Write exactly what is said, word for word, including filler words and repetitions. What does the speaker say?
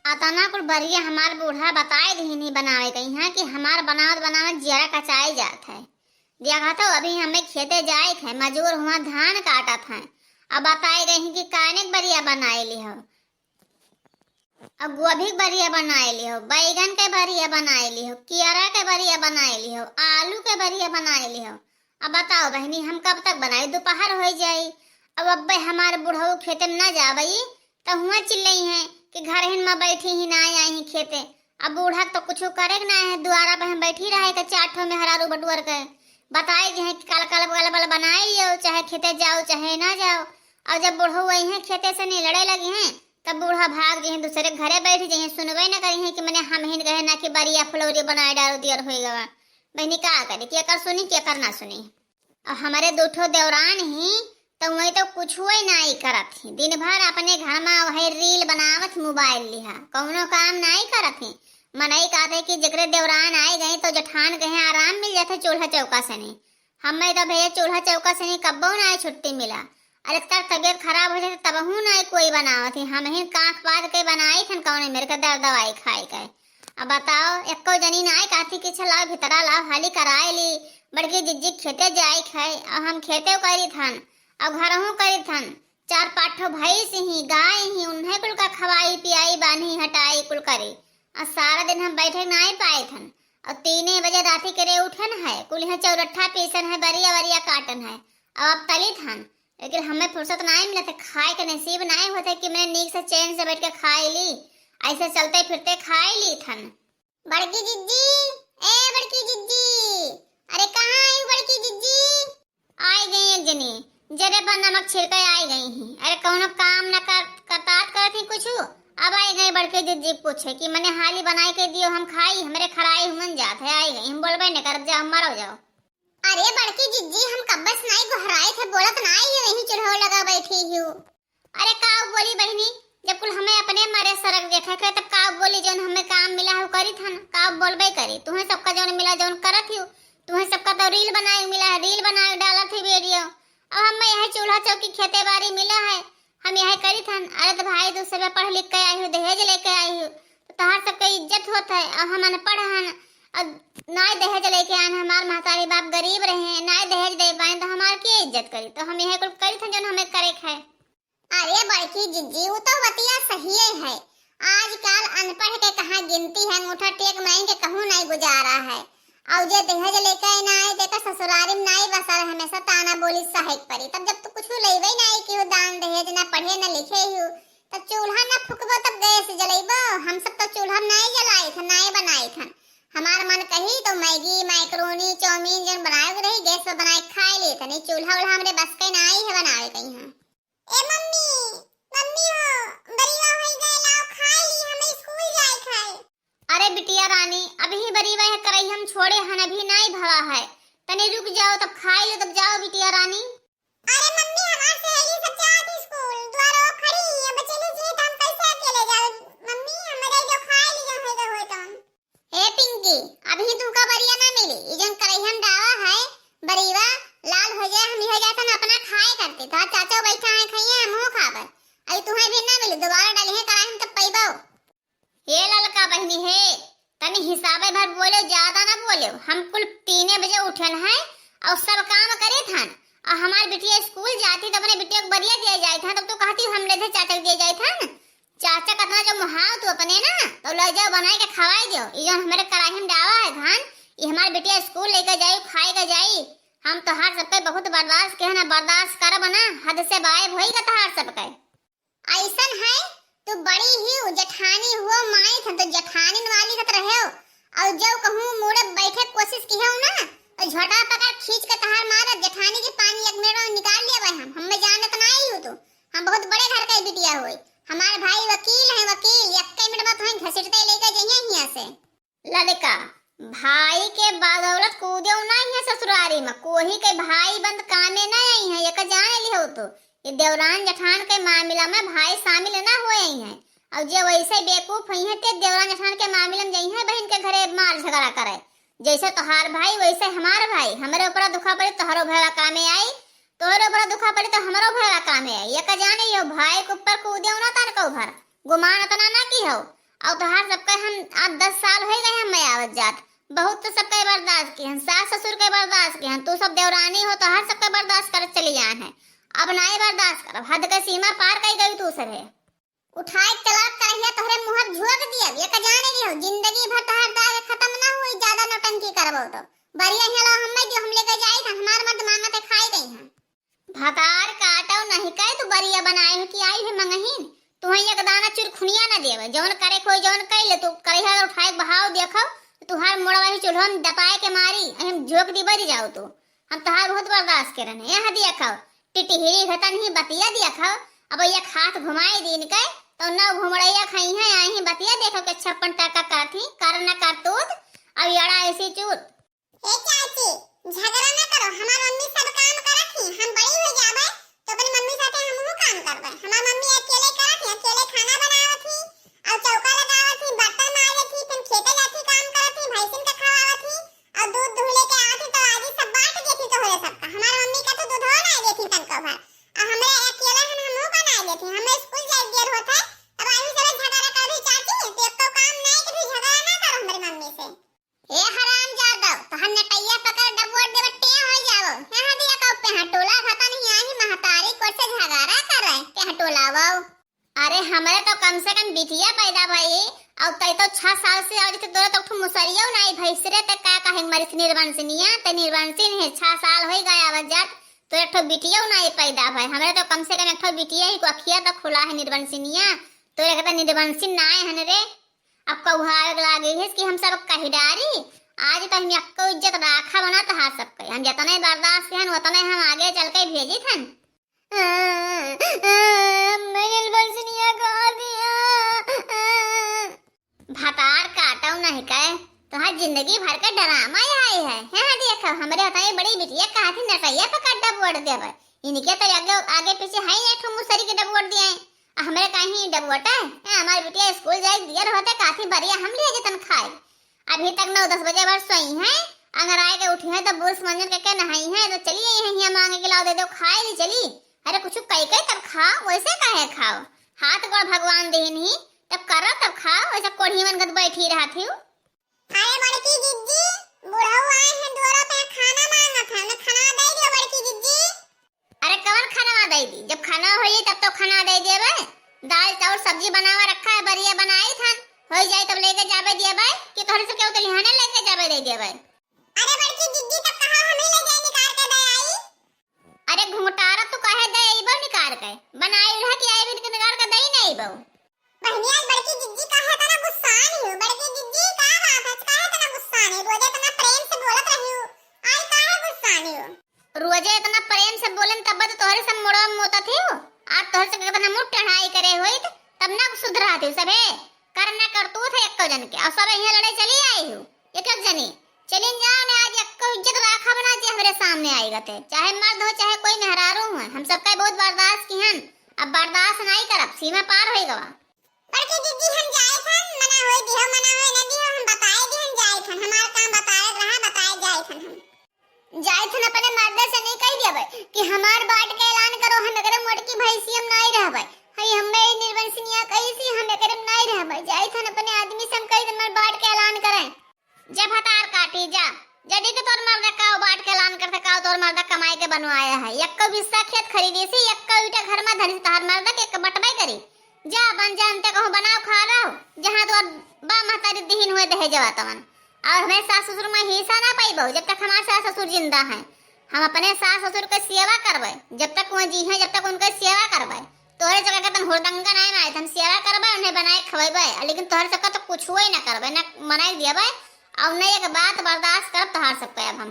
अतना कुल बरिया हमार बूढ़ा बताए दिहिन ही बनावे कइहाँ कि हमार बनावत बनावत जियरा कचाए जात है। देखत हो, अभी हमें खेते जाइत है, मजूर हुआ धान काटत है। अब बताए गई कि काने के बरिया बनाए लिहो, अब गोभी के बरिया बनाए लिहो, बैगन के बरिया बनाए लिहो, कियरा के बरिया बनाए लिहो, आलू के बरिया बनाए लिहो। अब बताओ बहिनी, हम कब तक बनाई, दोपहर हो जाई। अब अब्बे हमार बुढ़ऊ खेते में ना जावई, त हुआ चिल्लई हैं कि घर हिन में बैठी ही ना आई ही खेते। अब बूढ़ा तो कुछ करे के ना है, दुआरा पे हम बैठी रहे के चार ठो मेहरारू बटुअर के बताए जे हैं कि काल काल बल बल बनाए लियो, चाहे खेते जाओ चाहे ना जाओ। और जब बुढ़ऊ आई हैं खेते से नहीं लड़े लगी हैं, तब बूढ़ा भाग जइहें, दूसरे घरे बैठ जइहें, सुनबे न करिहें कि मने हम हिन कहे ना कि बरिया फुलौरी बनाए डारो दियर होई गवा। बहिनी का करी, केकर सुनी केकर ना सुनी। और हमारे दो ठो देवरान ही, तो वही तो कुछ हुए ना ही करत ही, दिन भर अपने घर में वही reel बनावत मोबाइल लिहा, कौनो काम ना ही करत ही। मनई कहते कि जेकरे देवरान आए गए तो जठान कहे आराम मिल जाते चूल्हा चौका से नहीं। हमें तो भैया चूल्हा चौका से नहीं कब्बो ना छुट्टी मिला। अरे तब तबियत खराब हो जाए तबहू ना कोई बनावत ही, हम ही कांख पाद के बनाई थन कौने मेरे के दर दवाई खाए के। अब बताओ, एको जनी ना आए कहती कि "अच्छा लाओ भीतरा लाओ हाली कराए ली, बड़की जिज्जी खेते जाए खाए।" अब हम खेते करी थन, अब घरहू करी थन, चार पाँच ठो भैंस ही गाय ही, उन्हें कुल का खवाई पियाई बान्ही हटाई कुल करी। और सारा दिन हम बैठे ना पाए थन, और तीने बजे राती के रे उठन है, कुल यहाँ चौरट्ठा पीसन है, बरिया वरिया काटन है, और अब तली थन। लेकिन हमें फुर्सत नाहीं मिलत है, खाए के नसीब नाहीं होते कि मैंने नीक से चैन से बैठ के खाए ली, ऐसे चलते फिरते खाए ली थन। बड़की जिज्जी, ए बड़की जिज्जी, अरे कहाँ आई बड़की जिज्जी? आई गई एक जनी, जरे पर नमक छिड़के आई गई ही। अरे कौनो काम न कर, करतात करत ही कुछ, अब आई गई बड़की जिज्जी पूछे कि मने हाली बनाए के दियो हम खाई, हमरे खराई हुमन जात है, आई गई, हम बोलबे न करब, जाओ मरो जाओ। अरे बड़की जिज्जी, हम कब्बे से नाई गोहराइत है, बोलत नाई है, यहीं चूल्हो लगा बैठी ही। अरे का बोली बहिनी, जब कुल हमें अपने मरे सरग देखे के, तब का बोली, जौन हमें काम मिला हो करी थन, का बोलबे करी, तुहें सबका जौन मिला जौन करत ही, तुहें सबका तो reel बनाए मिला है, reel बनाए डालत ही video। अब हमें यह चूल्हा चौकी खेते बाड़ी मिला है, हम यह करी थन। अरे तो भाई, तू सब पढ़ लिख के आई हो, दहेज लेके आई हो, तो तहार सबके इज्जत होत है। अब हम अनपढ़ हन, अब नाय दहेज लेके आन, हमार महतारी बाप गरीब रहे, नाय दहेज दे पाए, तो हमार के इज्जत करी? तो हम यह कुल करी थन जौन हमें करे के है। अरे बड़की जिज्जी, उ तो बतिया सहिए है। आजकल अनपढ़ के कहाँ गिनती है, अंगूठा टेक माई के कहूँ नाई गुजारा है। और जे दहेज लेके ना आए, तेकर ससुरारी में नाई बसल, हमेशा ताना बोली सहे के परी। तब जब तू कुछ लेबे नाई किहू दान दहेज, ना पढ़े ना लिखे ही, तब चूल्हा ना फुकबो, तब गैस जलेबो? हम सब तो चूल्हा में नाई जलाई थन, नाई बनाई थन। हमार मन कही तो मैगी, मैक्रोनी, चाउमीन जौन बनाए के रही, गैस पर बनाए के खाए ली थन। ई चूल्हा उल्हा हमरे बस के नाई है बनावे कहीं। ए मम्मी, मम्मी हो, बरिया होई गए, लाओ खाए ली, हमें स्कूल जाए खाए। अरे बिटिया रानी, अभी बरिया है करई हम छोड़े हन, अभी नाई भवा है, तनी रुक जाओ तब खाए लो तब जाओ बिटिया रानी। अरे मम्मी, हमार सहेली सब जात स्कूल, दुआरो खड़ी, अब चली जी तो हम कैसे अकेले जाओ? मम्मी, हम रह जाओ खाए ली जौन होई गए होई तौन। ए पिंकी, अभी तुमका बरिया ना मिली। ई जौन करैहन डावा है, बरिवा लाल हो जाए, हम हो जाए तन अपना खाए करते। तो चाचा बैठा है, खाइए, हम हो खाबे। अरे तुम्हें भी ना मिली, दोबारा डाली है कराही में तब पैबो। ए ललका बहिनी हे, तनी हिसाबे भर बोले, ज्यादा ना बोले। हम कुल तीने बजे उठन है और सब काम करे थन। और हमार बिटिया स्कूल जाती तो अपने बिटिया को बरिया दिया जाए था, तब तो कहती हम ले थे चाचा को दिया जाए था ना। चाचा कतना जो मुहाव तू अपने ना, तो ले जाओ बनाए के खवाई दियो। ई जौन हमरे कराही में डावा है धान, ई हमार बिटिया स्कूल लेके जाई, खाए के जाई। हम तोहार सब पे बहुत बर्दाश्त के है ना, बर्दाश्त करब ना, हद से बायब होई का तोहार सब के। ऐसन है, तू बड़ी ही उ जेठानी हुओ माई थन, तो जेठानी वाली खत रहे हो। और जो कहूँ मुड़े बैठे कोशिश की हो ना, तो झोटा पकड़ खींच के तोहार मार जेठानी के पानी एक मिनट में निकाल लिया भाई। हम, हमें जानत ना ही हो तू। हम बहुत बड़े घर के बिटिया होई। हमार भाई वकील है, वकील, एक मिनट में तुम्हें घसीटते लेके जाइए यहाँ से। लड़का, भाई के बदौलत कूदे नहीं है ससुरारी में, कोही के भाई बंद कामे ना आई है, एक जाने लिहो तो। ये देवरान जेठान के मामला में भाई शामिल ना हुए ही हैं। और जे वैसे बेवकूफ हुई हैं, ते देवरान जेठान के मामले में जाई हैं बहन के घरे मार झगड़ा करे। जैसे तोहार भाई, वैसे हमार भाई। हमरे ऊपर दुखा पड़ी, तोहरो भैया कामे आई, तोहरे ऊपर दुखा पड़ी, तो हमरो भैया कामे आई। एक जाने यो भाई के ऊपर कूदे ना तन को भर, गुमान इतना ना की हो। और तोहार सबके हम आठ दस साल होइ गए हमें आवत जात। बहुत तो सबके बर्दाश्त किहन, सास ससुर के बर्दाश्त किहन, तू सब देवरानी हो, तोहार सबके बर्दाश्त करत चली जान है। अब नाई बर्दाश्त करब, हद के सीमा पार कइ गई तू सब है। उठाए के चलाब करहिया तोहरे मुँह पर झोंक दियब, ये का जाने रही हो, जिंदगी भर तोहार दाग खत्म ना हुई, ज्यादा नौटंकी करबो तो। बरिया हियाँ लाओ, हम्मे दियो, हम लेके जाई था, हमार मर्द मांगत है, खाई गई हैं। भतार काटो नहीं कहे तू बरिया बनाए हो कि आई है मंगहीन, तुहैं एक दाना चुरखुनिया न देवे, जौन करे कोई जौन कह ले, तू करहिया उठाए के बहाव देखो, तुहार मुड़वा ही चूल्हा में दबाए के मारी, हम झोंक दी बरी जाओ तू। हम तोहार बहुत बर्दाश्त करन है। यहाँ देखो, टिटहिरी घतन ही बतिया देखो, अब एक हाथ घुमाई दीन के, तो नौ घुमड़ैया खइहैं, आही बतिया देखो के छप्पन टका करत ही, कर न करतूत, अब यड़ा ऐसी चूत। ए चाची, झगड़ा न करो, हमार मम्मी सब काम करत ही, हम बड़ी हो जाबे, तो अपनी मम्मी साथे हमहू काम करबे। हमार मम्मी अकेले करत ही, अकेले खाना बनावत ही, और चौका लगावत ही, बर्तन माजत ही, फिर खेते जात ही, काम करत ही, भैंसिन के खवावत ही, और दूध दूह लेके आवत ही, तो आजी सब बांट देत ही तोहरे सबका। हमार मम्मी का तो दूधवा ना देत ही तनको भर, और हमरे अकेले हन, हमहू का ना देत ही। हमें स्कूल जाए देर होत है, तब आही सब झगड़ा कर दी चाची, तो एक तो काम नहीं कि झगड़ा ना करो हमारी मम्मी से। ए हराम जादव, तोहर नटैया पकड़ डबोट देबे टें होइ जावो। यहाँ दिया का पे हटोला खाता नहीं, आही महतारी कोर से झगारा कर रहे, के हटोलावो। अरे हमरे तो कम से कम बिटिया पैदा भई, और तै तो छह साल से आवत ही, तोरे तो एक ठो मुसरियो नाई भई, सिरे ते का कहे मरिस निर्वंशनिया, ते निर्वंशिन है, छह साल होई गया आवत जात, तोरे एक ठो बिटियो नाई पैदा भई। हमरे तो कम से कम एक ठो बिटिया ही को अखिया तो खुला है निर्वंशनिया, तोरे कहता निर्वंशिन नाई हन रे। अब कौहावे लागे है कि हम सब कही डारी, आज तो हम यक्को इज्जत राखा बना तोहार सबके। हम जतने बर्दाश्त हन, उतने हम आगे चल के भेजी थन। अम्मा निर्वंशनिया कहा दिया। भतार काटो नहीं कहे, तोहार जिंदगी भर के ड्रामा आई है। यहाँ देखो, हमरे होता ये बड़ी बिटिया कहा थी नटैया पकड़ डबोट देबे। इनके तो आगे, आगे पीछे है एक ठो मुसरी के डबोट दिए। आ हमरे कहीं डबोटा है? ए, हमार बिटिया स्कूल जाए दियर होते काथी बरिया हम लिए जतन खाए। अभी तक नौ दस बजे भर सोई हैं, अंगराए के उठी हैं तो ब्रश मंजन करके नहाई हैं तो चली आई हैं हियाँ मांगे के लाओ दे दो खाए ली चली। अरे कुछ कई कई तब खाओ, वैसे काहे खाओ? हाथ गोड़ भगवान देहिन ही, तब करो तब खाओ, वैसे कोढ़ी मन गत बैठी रहत ही। अरे बड़की जिज्जी, बुढ़ऊ आए हैं दुआरा पे खाना मांगत है, उन्हें खाना दे दियो बड़की जिज्जी। अरे कवन खाना दे दी? जब खाना होई तब तो खाना दे देबे। दाल चाउर सब्जी बनावा रखा है, बरिया बनाई थन, होई जाए तब लेके जाबे देबे कि तोहरे से केहू तो लिहाने लेके जाबे दे देबे। अरे बड़की जिज्जी तब कहा हम ही ले जाए निकाल के दे आई। अरे घुंघटारा तू काहे दे अइबो निकाल के? बनाई रह के आई भी निकाल के दे नहीं अइबो। बहनिया, बड़की जिज्जी काहे इतना गुस्सान ही हो? बड़की जिज्जी, का बात है? काहे इतना गुस्सान है? रोजे इतना प्रेम से बोलत रही हो, आज काहे गुस्सान ही हो? रोजे इतना प्रेम से बोलन तब तो तोहरे सब मुड़वा मोतत ही हो। आज तोहरे से कितना मुंह टढ़ाई करे होइत, तब ना सुधरा थे सभे। कर ना करतूत है एक्को जन के, और सब यहाँ लड़े चली आई हो, एक एक जनी। चलिन जाओ ने, आज एक्को इज्जत राखा बना जे हमरे सामने आइगा ते, चाहे मर्द हो चाहे कोई मेहरारू हो, हम सबका बहुत बर्दाश्त किहन, अब बर्दाश्त नहीं करब, सीमा पार होई गवा। बड़की जिज्जी हम जाए थन, मना होई दिहो, मना होई न दिहो, हम बताए दिहन जाए थन, हमार काम बताए रहा, बताए जाए थन हम। जाए थन अपने मर्दे से नहीं कह देबे कि हमार बांट के ऐलान करो, हम एकरे मोटकी भैंसी हम नहीं रहबे, हई हमें ई निर्वंशनिया कही सी हम एकरे में नहीं रहबे, जाए थन अपने आदमी से हम कह दे हमार बांट के ऐलान करें। जा भतार काटी जा, जदी के तोर मर्दा काव बांट के ऐलान करते काव तोर मर्दा कमाई के बनवाया है, यक्को बिस्सा खेत खरीदी सी, यक्को ईटा घर में धरी सी, तोहर मर्दा के एक बटवाई करी। जा बन जा, अंते कहूँ बनाओ खा रहो, जहाँ तोर बा महतारी दिहिन हुए दहेजवा तवन। और हमें सास ससुर में हिस्सा ना पाइबो, जब तक हमार सास ससुर जिंदा हैं। हम अपने सास ससुर के सेवा करबे, जब तक वो जी हैं, जब तक उनके सेवा करबे। तोहरे जगह के तन हुरदंगा नाय मारे, हम सेवा करबे, उन्हें बनाए खवेबे, लेकिन तोहरे सबका तो कुछ ही ना करबे, ना मनाई देबे, और ना एक बात बर्दाश्त करब तोहार सबके अब हम।